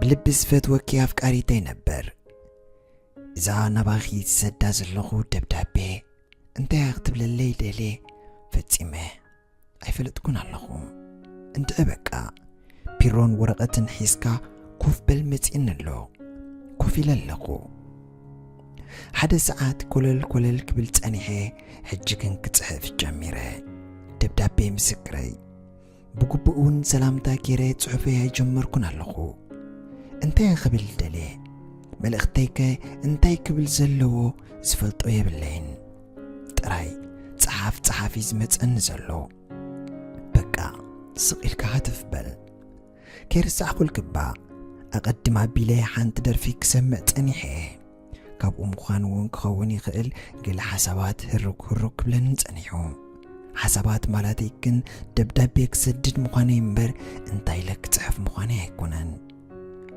ልቢ ዝፈትወኪ ኣፍቃሪተይ ነበር። እዛ ናባኺ ዝሰዳ ዘለኹ ደብዳቤ እንታይ ክትብለለይ ደልየ ፈጺመ ኣይፈለጥኩን ኣለኹ። እንድዒ በቃ ፒሮን ወረቐትን ሒዝካ ኮፍ በል መጺእኒ ኣሎ። ኮፍ ኢለ ኣለኹ። ሓደ ሰዓት ኮለል ኮለል ክብል ጸኒሐ፣ ሕጂ ግን ክጽሕፍ ጀሚረ። ደብዳቤ ምስክረይ። ብግቡእ እውን ሰላምታ ጌረ ጽሑፈይ ኣይጀመርኩን ኣለኹ። እንታይ ክብል ደልየ? መልእኽተይከ እንታይ ክብል ዘለዎ ዝፈልጦ የብለይን። ጥራይ ጸሓፍ ጸሓፍ እዩ ዝመጸኒ ዘሎ። በቃ ስቕ ኢልካ ሃተፍ በል። ከይረሳዕኩልኪ እባ ኣቐድም ኣቢለ ሓንቲ ደርፊ ክሰምዕ ጸኒሐ እየ። ካብኡ ምዃን እውን ክኸውን ይኽእል፣ ገለ ሓሳባት ህሩክ ህሩክ ክብለኒ ጸኒሑ። ሓሳባት ማለተይ ግን ደብዳቤ ክሰድድ ምዃነይ እምበር እንታይ ኢለ ክጽሕፍ ምዃነይ ኣይኮነን።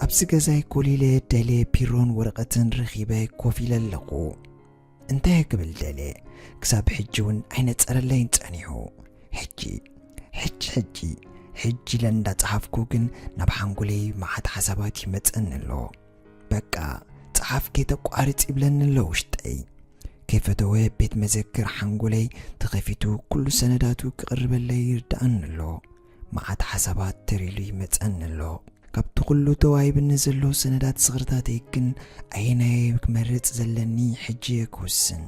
ኣብዚ ገዛይ ኮሊለ ደልየ ፒሮን ወረቐትን ረኺበ ኮፍ ኢለ ኣለኹ። እንታይ ክብል ደልየ ክሳብ ሕጂ እውን ኣይነጸረለይን ጸኒሑ። ሕጂ ሕጂ ሕጂ ሕጂ ኢለ እንዳጸሓፍኩ ግን ናብ ሓንጎለይ መዓት ሓሳባት ይመጸኒ ኣሎ። በቃ ጸሓፍ ከይተቋርጽ ይብለኒ ኣሎ ውሽጠይ። ከይፈተወ ቤት መዘክር ሓንጎለይ ተኸፊቱ ኩሉ ሰነዳቱ ክቕርበለይ ይርድኣኒ ኣሎ። መዓት ሓሳባት ተር ኢሉ ይመጸኒ ኣሎ። ካብቲ ኩሉ ተዋሂብኒ ዘሎ ሰነዳት ዝኽርታተይ ግን ኣየናይ ክመርጽ ዘለኒ ሕጂ እየ ክውስን።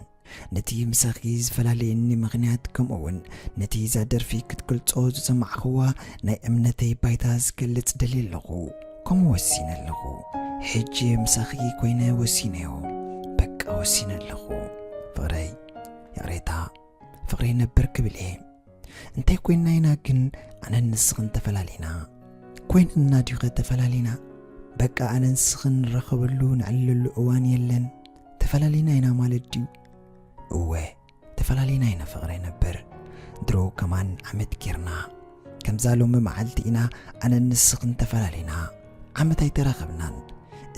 ነቲ ምሳኺ ዝፈላለየኒ ምኽንያት ከምኡ እውን ነቲ እዛ ደርፊ ክትገልጾ ዝሰማዕኽዋ ናይ እምነተይ ባይታ ዝገልጽ ደልየ ኣለኹ። ከምኡ ወሲነ ኣለኹ። ሕጂ ምሳኺ ኮይነ ወሲነዮ። በቃ ወሲነ ኣለኹ። ፍቕረይ፣ ይቕሬታ፣ ፍቕረይ ነበር ክብል እየ። እንታይ ኮይንና ኢና ግን ኣነን ንስኽን ተፈላሊና? ኮይንና ድዩ ኸ ተፈላሊና? በቃ ኣነን ንስኽን ንራኸበሉ ንዕልለሉ እዋን የለን። ተፈላሊና ኢና ማለት ድዩ? እወ፣ ተፈላሊና ኢና ፍቕረይ ነበር። ድሮ ከማን ዓመት ጌርና። ከምዛ ሎሚ መዓልቲ ኢና ኣነን ንስኽን ተፈላሊና። ዓመት ኣይተራኸብናን።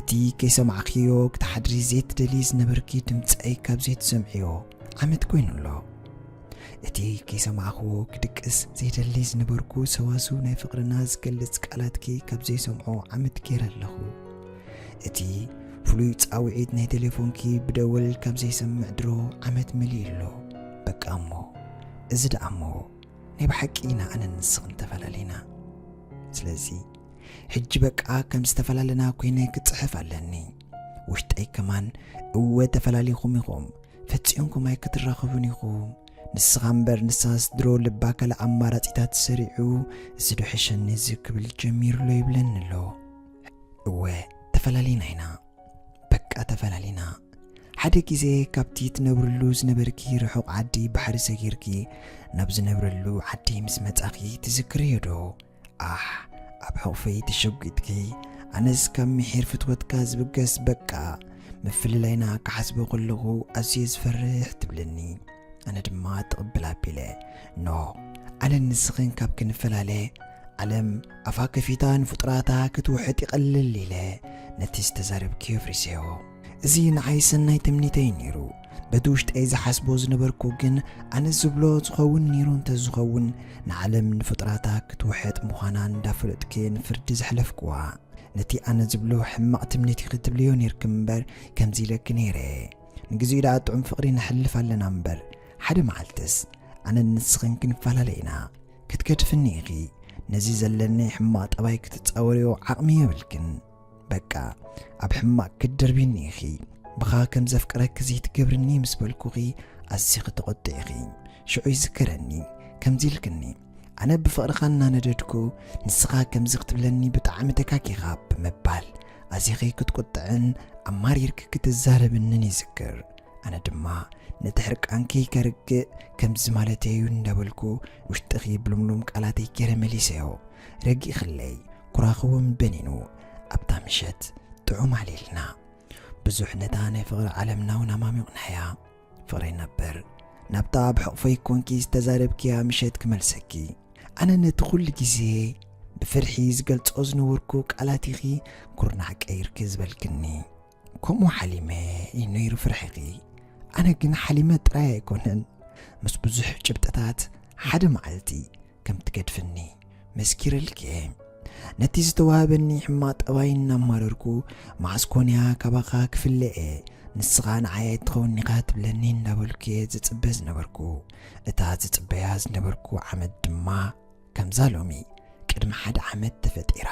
እቲ ከይሰማዕኽዮ ክትሓድሪ ዘይትደልዪ ዝነበርኪ ድምጸይ ካብ ዘይትሰምዕዮ ዓመት ኮይኑ ኣሎ። እቲ ከይሰማዕኽዎ ክድቅስ ዘይደሊ ዝነበርኩ ሰዋስው ናይ ፍቕርና ዝገልጽ ቃላትኪ ካብ ዘይሰምዖ ዓመት ገይረ ኣለኹ። እቲ ፍሉይ ጻውዒት ናይ ቴሌፎንኪ ብደወል ካብ ዘይሰምዕ ድሮ ዓመት መሊኡ ኣሎ። በቃ እሞ፣ እዚ ደኣ እሞ፣ ናይ ብሓቂ ኢና ኣነን ንስኽን ተፈላለና። ስለዚ፣ ሕጂ በቃ ከም ዝተፈላለና ኮይነ ክጽሕፍ ኣለኒ። ውሽጠይ ከማን፣ እወ ተፈላሊኹም ኢኹም፣ ፈጺምኩም ኣይክትራኸቡን ኢኹም። ንስኻ እምበር ንሳስ ድሮ ልባ ካልእ ኣማራጺታት ሰሪዑ፣ እዚ ዶ ሕሸኒ እዚ ክብል ጀሚሩ ኣሎ ይብለኒ ኣሎ። እወ፣ ተፈላሊና ኢና። በቃ ተፈላሊና። ሓደ ግዜ ካብቲ ትነብርሉ ዝነበርኪ ርሑቕ ዓዲ ባሕሪ ሰጊርኪ ናብ ዝነብረሉ ዓዲ ምስ መጻኺ ትዝክርዮ ዶ? ኣሕ፣ ኣብ ሕቑፈይ ተሸጒጥኪ። ኣነስ ካብ ምሒር ፍትወትካ ዝብገስ በቃ ምፍልላይና ክሓስቦ ከለኹ ኣዝየ ዝፈርሕ ትብለኒ። ኣነ ድማ ትቕብል ኣቢለ፣ ኖ፣ ኣነን ንስኽን ካብ ክንፈላለ፣ ዓለም ኣፋ ከፊታ ንፍጡራታ ክትውሕጥ ይቐልል ኢለ ነቲ ዝተዛረብክዮ ኣፍሪሰዮ። እዚ ንዓይ ሰናይ ትምኒተይ ነይሩ። በቲ ውሽጠይ ዝሓስቦ ዝነበርኩ ግን፣ ኣነ ዝብሎ ዝኸውን ነይሩ እንተዝኸውን፣ ንዓለም ንፍጡራታ ክትውሕጥ ምዃና እንዳፈለጥኩ እየ ንፍርዲ ዘሕለፍኩዋ። ነቲ ኣነ ዝብሎ ሕማቕ ትምኒት ኢኺ ትብልዮ ነይርኪ እምበር፣ ከምዚ ኢለኪ ነይረ። ንግዚኡ ደኣ ጥዑም ፍቕሪ ነሕልፍ ኣለና እምበር፣ ሓደ መዓልትስ ኣነን ንስኽን ክንፈላለ ኢና። ክትገድፍኒ ኢኺ። ነዚ ዘለኒ ሕማቕ ጠባይ ክትጻወርዮ ዓቕሚ የብልክን። በቃ፣ ኣብ ሕማቕ ክትደርብይኒ ኢኺ። ብኻ ከም ዘፍቅረኪ ዘይትገብርኒ ምስ በልኩኺ ኣዚኺ ተቖጢዕኺ። ሽዑ ይዝከረኒ፣ ከምዚ ኢልክኒ፣ ኣነ ብፍቕርኻ እናነደድኩ፣ ንስኻ ከምዚ ክትብለኒ ብጣዕሚ ተካኪኻ ብምባል፣ ኣዚኺ ክትቁጥዕን ኣማሪርኪ ክትዛረብንን ይዝክር። ኣነ ድማ ነቲ ሕርቃንኪ ከርግእ ከምዚ ማለተይ እዩ እንዳበልኩ ውሽጥኺ ብልምሉም ቃላተይ ገይረ መሊሰዮ። ረጊእክለይ፣ ኩራኺ እውን በኒኑ። ኣብታ ምሸት ጥዑም ኣሊልና። ብዙሕ ነታ ናይ ፍቕሪ ዓለምና እውን ኣማሚቕናያ። ፍቕረይ ነበር፣ ናብታ ኣብ ሕቑፈይ ኮንኪ ዝተዛረብክያ ምሸት ክመልሰኪ። ኣነ ነቲ ኩሉ ግዜ ብፍርሒ ዝገልጾ ዝነበርኩ ቃላቲኺ ኩርናዕ ቀይርኪ ዝበልክኒ። ከምኡ ሓሊመ እዩ ነይሩ ፍርሕኺ። ኣነ ግን ሓሊመ ጥራይ ኣይኮነን፣ ምስ ብዙሕ ጭብጥታት ሓደ መዓልቲ ከም ትገድፍኒ መስኪረልኪ እየ። ነቲ ዝተዋህበኒ ሕማቕ ጠባይ እናማረርኩ፣ መዓስ ኮንያ ካባኻ ክፍለየ? ንስኻ ንዓይ ኣይትኸውን ኢኻ ትብለኒ እንዳበልኩ እየ ዝጽበ ዝነበርኩ። እታ ዝጽበያ ዝነበርኩ ዓመት ድማ ከምዛ ሎሚ ቅድሚ ሓደ ዓመት ተፈጢራ።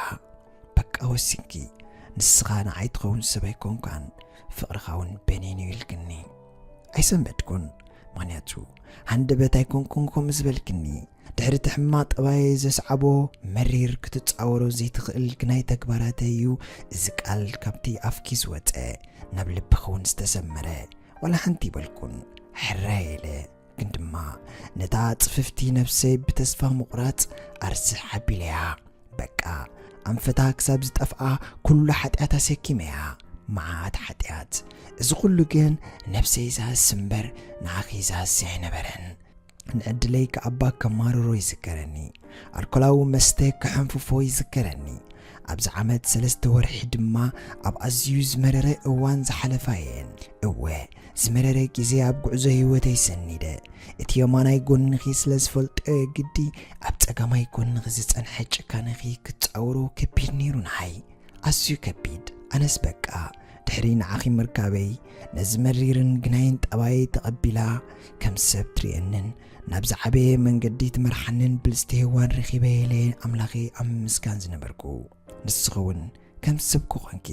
በቃ ወሲንኪ፣ ንስኻ ንዓይ ትኸውን ሰብ ኣይኮንካን፣ ፍቕርኻ እውን በይነይን እዩ ኢልክኒ። ኣይሰንበድኩን፣ ምኽንያቱ ሃንደበት ኣይኮንኩን ከምኡ ዝበልክኒ። ድሕሪ እቲ ሕማቕ ጠባየይ ዘስዓቦ መሪር ክትጻወሮ ዘይትኽእል ግናይ ተግባራተይ እዩ እዚ ቃል ካብቲ ኣፍኪ ዝወጸ፣ ናብ ልብኺ እውን ዝተሰመረ። ዋላ ሓንቲ ይበልኩን፣ ሕራይ ኢለ። ግን ድማ ነታ ጽፍፍቲ ነብሰይ ብተስፋ ምቑራጽ ኣርስሕ ኣቢለያ። በቃ ኣንፈታ ክሳብ ዝጠፍኣ ኩሉ ሓጢኣት ኣሰኪመያ። መዓት ሓጢኣት። እዚ ኩሉ ግን ነብሰይ ዝሃሲ እምበር ንዓኺ ዝሃሲ ኣይነበረን። ንዕድለይ ከኣባ ከማርሮ ይዝከረኒ። ኣልኮላዊ መስተ ከሐንፍፎ ይዝከረኒ። ኣብዚ ዓመት ሰለስተ ወርሒ ድማ ኣብ ኣዝዩ ዝመረረ እዋን ዝሓለፋ እየን። እወ፣ ዝመረረ ግዜ ኣብ ጉዕዞ ህይወተይ ሰኒደ። እቲ የማናይ ጎንኺ ስለ ዝፈልጦ ግዲ ኣብ ጸጋማይ ጎንኺ ዝጸንሐ ጭካነኺ ክትጻወሮ ከቢድ ነይሩ ንዓይ። ኣዝዩ ከቢድ። ኣነስ በቃ ድሕሪ ንዓኺ ምርካበይ ነዚ መሪርን ግናይን ጠባየይ ተቐቢላ ከም ሰብ ትርእየንን ናብ ዝዓበየ መንገዲ ትመርሓንን ብልጽቲ ሄዋን ረኺበ ኢለ ኣምላኸይ ኣብ ምምስጋን ዝነበርኩ። ንስኺ እውን ከም ሰብ ክኾንኪ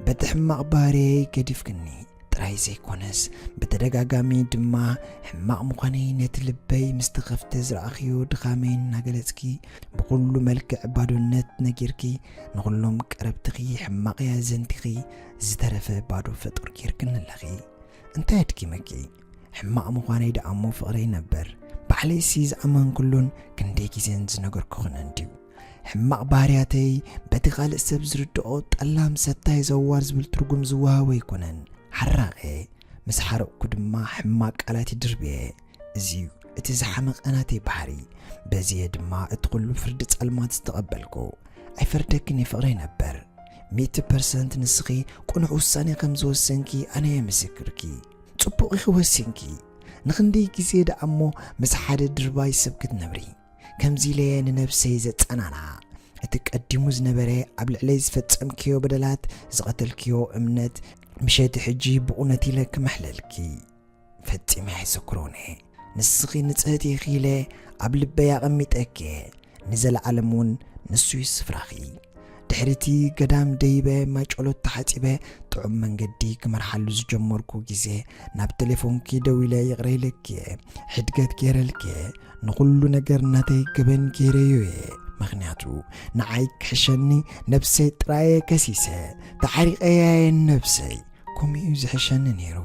በቲ ሕማቕ ባህርየይ ገዲፍክኒ ጥራይ ዘይኮነስ ብተደጋጋሚ ድማ ሕማቕ ምዃነይ ነቲ ልበይ ምስ ተኸፍተ ዝረኣኽዮ ድኻመይ እናገለጽኪ ብኹሉ መልክዕ ባዶነት ነጊርኪ ንኹሎም ቀረብትኺ ሕማቕያ ዘንቲኺ ዝተረፈ ባዶ ፍጡር ጌርክኒ ኣለኺ። እንታይ ኣድኪመኪ? ሕማቕ ምዃነይ ደኣ እሞ ፍቕረይ ነበር። ባዕለይሲ ዝኣመንኩሉን ክንደይ ግዜን ዝነገርኩኽን እንድዩ። ሕማቕ ባህርያተይ በቲ ካልእ ሰብ ዝርድኦ ጠላም ሰታይ ዘዋር ዝብል ትርጉም ዝወሃቦ ኣይኮነን። ሓራቕ እየ። ምስ ሓረቕኩ ድማ ሕማቕ ቃላት ይድርብየ። እዚ እዩ እቲ ዝሓመቐ ናተይ ባህሪ። በዚ እየ ድማ እቲ ኩሉ ፍርዲ ጸልማት ዝተቐበልኩ። ኣይፈርደክን እየ ፍቕረይ ነበር። ሚእቲ ፐርሰንት ንስኺ ቅኑዕ ውሳኔ ከም ዝወሰንኪ ኣነ እየ ምስክርኪ። ጽቡቕ ኢኺ ወሲንኪ። ንኽንደይ ግዜ ደኣ እሞ ምስ ሓደ ድርባይ ሰብ ክትነብሪ? ከምዚ ኢለ እየ ንነብሰይ ዘጸናንዓ። እቲ ቀዲሙ ዝነበረ ኣብ ልዕለይ ዝፈጸምክዮ በደላት፣ ዝቐተልክዮ እምነት፣ ምሸቲ ሕጂ ብእውነት ኢለ ክምሕለልኪ። ፈጺመ ኣይዝክሮን እየ። ንስኺ ንጽህቲ ኢኺ ኢለ ኣብ ልበይ ኣቐሚጠኪ እየ። ንዘለዓለም እውን ንሱ እዩ ስፍራኺ። ድሕሪ እቲ ገዳም ደይበ ማይ ጨሎት ተሓጺበ ጥዑም መንገዲ ክመርሓሉ ዝጀመርኩ ግዜ ናብ ቴሌፎንኪ ደዊለ ይቕረ ኢለኪ እየ። ሕድገት ገይረልኪ እየ። ንኹሉ ነገር ናተይ ገበን ገይረዮ እየ። ምኽንያቱ ንዓይ ክሕሸኒ ነብሰይ ጥራየ ከሲሰ። ተዓሪቐያ እየ ነብሰይ። ከምኡ እዩ ዝሕሸኒ ነይሩ።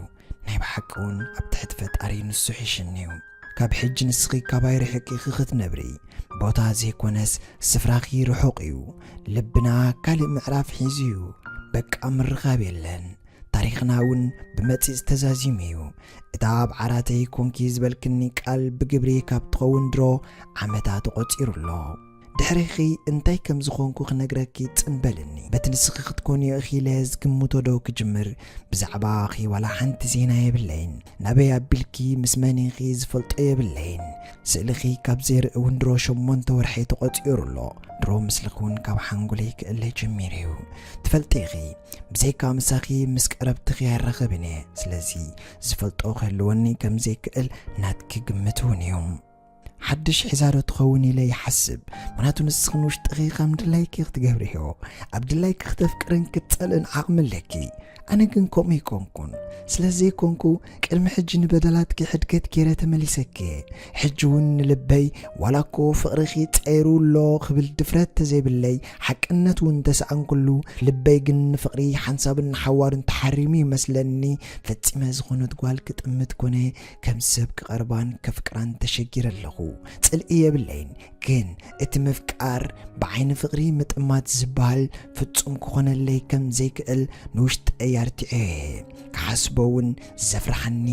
ናይ ብሓቂ እውን ኣብ ትሕቲ ፈጣሪ ንሱ ሒሽኒ እዩ። ካብ ሕጂ ንስኺ ካባይ ርሕቂ ኢኺ ክትነብሪ። ቦታ ዘይኮነስ ስፍራኺ ርሑቕ እዩ። ልብና ካልእ ምዕራፍ ሒዙ እዩ። በቃ ምርኻብ የለን። ታሪኽና እውን ብመጺጽ ተዛዚሙ እዩ። እታ ኣብ ዓራተይ ኮንኪ ዝበልክኒ ቃል ብግብሪ ካብ ትኸውን ድሮ ዓመታት ተቖጺሩ ኣሎ። ድሕሪኺ እንታይ ከም ዝኾንኩ ክነግረኪ ጽን በልኒ። በቲ ንስኺ ክትኮንዮ ኢኺ ኢለ ዝግምቶ ዶ ክጅምር? ብዛዕባኺ ዋላ ሓንቲ ዜና የብለይን። ናበይ ኣቢልኪ ምስ መን ኢኺ ዝፈልጦ የብለይን። ስእልኺ ካብ ዘይርኢ እውን ድሮ ሸሞንተ ወርሒ ተቖጺሩ ኣሎ። ድሮ ምስልኺ እውን ካብ ሓንጎለይ ክእለ ጀሚሩ እዩ። ትፈልጢ ኢኺ፣ ብዘይካ ምሳኺ ምስ ቀረብትኺ ኣይራኸብን እየ። ስለዚ ዝፈልጦ ክህልወኒ ከም ዘይክእል ናትኪ ግምት እውን እዩ። ሓድሽ ሒዛ ዶ ትኸውን ኢለ ይሓስብ። ምኽንያቱ ንስኺ ንውሽጥኺ ከም ድላይኪ ክትገብርዮ፣ ኣብ ድላይኪ ክተፍቅርን ክትጸልእን ዓቕሚ ኣለኪ። ኣነ ግን ከምኡ ኣይኮንኩን። ስለ ዘይኮንኩ ቅድሚ ሕጂ ንበደላትኪ ሕድገት ገይረ ተመሊሰኪ እየ። ሕጂ እውን ንልበይ ዋላ እኮ ፍቕርኺ ጸይሩ ኣሎ ክብል ድፍረት ተዘይብለይ፣ ሓቅነት እውን ተሰኣንኩሉ፣ ልበይ ግን ንፍቕሪ ሓንሳብን ንሓዋሩን ተሓሪሙ ይመስለኒ። ፈጺመ ዝኾነት ጓል ክጥምት ኮነ ከም ሰብ ክቐርባን ከፍቅራን ተሸጊረ ኣለኹ። ጽልኢ የብለይን፣ ግን እቲ ምፍቃር ብዓይኒ ፍቕሪ ምጥማት ዝበሃል ፍጹም ክኾነለይ ከም ዘይክእል ንውሽጠይ ኣርቲዐዮ እየ። ክሓስቦ እውን ዘፍርሓኒ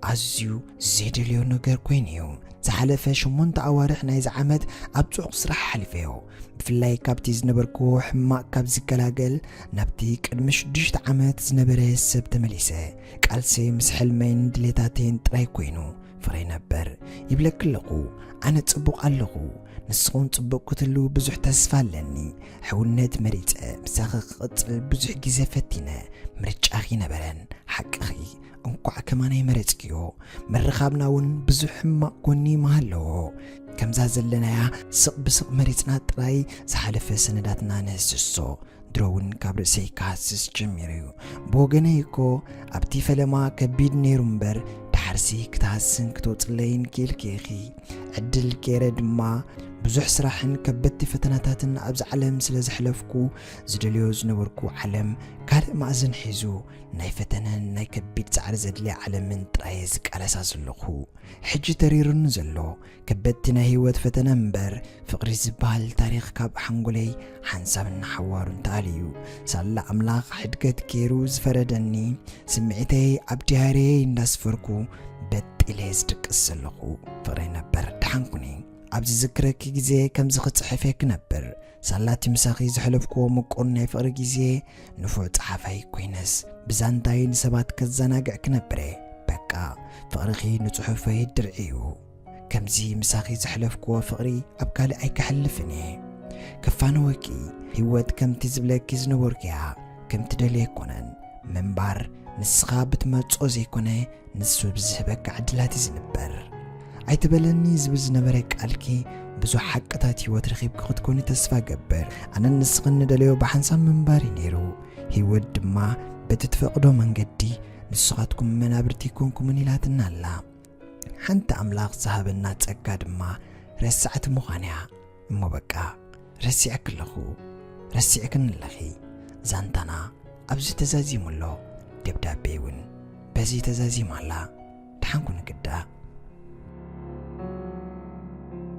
ኣዝዩ ዘይደልዮ ነገር ኮይኑ እዩ። ዝሓለፈ ሸሞንተ ኣዋርሕ ናይዚ ዓመት ኣብ ጽዑቕ ስራሕ ሓሊፈዮ። ብፍላይ ካብቲ ዝነበርኩዎ ሕማቕ ካብ ዝገላገል፣ ናብቲ ቅድሚ ሽዱሽተ ዓመት ዝነበረ ሰብ ተመሊሰ። ቃልሰይ ምስ ሕልመይን ድሌታተይን ጥራይ ኮይኑ ፍቕረይ ነበር። ይብለኪ ኣለኹ፣ ኣነ ጽቡቕ ኣለኹ። ንስኹም ጽቡቕ ክትህልዉ ብዙሕ ተስፋ ኣለኒ። ሕውነት መሪጸ፣ ምሳኺ ክቕጽል ብዙሕ ግዜ ፈቲነ። ምርጫኺ ነበረን። ሓቅኺ፣ እንኳዕ ከማን ኣይመረጽክዮ። ምርኻብና እውን ብዙሕ ሕማቕ ጎኒ ምሃለዎ። ከምዛ ዘለናያ ስቕ ብስቕ መሪጽና ጥራይ ዝሓለፈ ሰነዳትና ነህስሶ። ድሮ እውን ካብ ርእሰይ ክሃስስ ጀሚሩ እዩ። ብወገነይ እኮ ኣብቲ ፈለማ ከቢድ ነይሩ እምበር፣ ደሓርሲ ክትሃስን ክትወጽለይን ክኢልኪ ኢኺ። ዕድል ገይረ ድማ ብዙሕ ስራሕን ከበድቲ ፈተናታትን ኣብዚ ዓለም ስለ ዘሕለፍኩ፣ ዝደልዮ ዝነበርኩ ዓለም ካልእ ማእዝን ሒዙ፣ ናይ ፈተነን ናይ ከቢድ ጻዕሪ ዘድልያ ዓለምን ጥራየ ዝቃለሳ ዘለኹ። ሕጂ ተሪሩኒ ዘሎ ከበድቲ ናይ ህይወት ፈተነ እምበር፣ ፍቕሪ ዝበሃል ታሪኽ ካብ ሓንጎለይ ሓንሳብን ሓዋሩን ተኣልዩ። ሳላ ኣምላኽ ሕድገት ገይሩ ዝፈረደኒ፣ ስምዒተይ ኣብ ዲያርየይ እንዳስፈርኩ በጥ ኢለ ዝድቅስ ዘለኹ። ፍቕረይ ነበር፣ ደሓን ኩኒ። ኣብ ዝዝክረኪ ግዜ ከምዚ ክጽሕፍ እየ ክነብር። ሳላ እቲ ምሳኺ ዘሕለፍክዎ ምቁር ናይ ፍቕሪ ግዜ፣ ንፉዕ ጸሓፋይ ኮይነስ ብዛንታይ ንሰባት ከዘናግዕ ክነብር እየ። በቃ፣ ፍቕርኺ ንጽሑፈይ ድርዒ እዩ። ከምዚ ምሳኺ ዘሕለፍክዎ ፍቕሪ ኣብ ካልእ ኣይከሕልፍን እየ። ከፋነወኪ፣ ህይወት ከምቲ ዝብለኪ ዝነበርኩያ፣ ከምቲ ደልየ ኣይኮነን። ምንባር ንስኻ ብትመርጾ ዘይኮነ፣ ንሱ ብዝህበካ ዕድላት እዩ ዝንበር። ኣይትበለኒ ዝብል ዝነበረ ቃልኪ፣ ብዙሕ ሓቅታት ህይወት ረኺብኪ ክትኮኒ ተስፋ እገብር። ኣነን ንስኽን ንደለዮ ብሓንሳብ ምንባር እዩ ነይሩ። ህይወት ድማ በቲ ትፈቕዶ መንገዲ ንስኻትኩም መናብርቲ ኮንኩምን ኢላትና ኣላ። ሓንቲ ኣምላኽ ዝሃበና ጸጋ ድማ ረሳዕቲ ምዃን እያ። እሞ በቃ፣ ረሲዐኪ ኣለኹ፣ ረሲዕክኒ ኣለኺ። ዛንታና ኣብዚ ተዛዚሙ ኣሎ። ደብዳቤ እውን በዚ ተዛዚማ ኣላ። ደሓን ኩኒ ግዳ።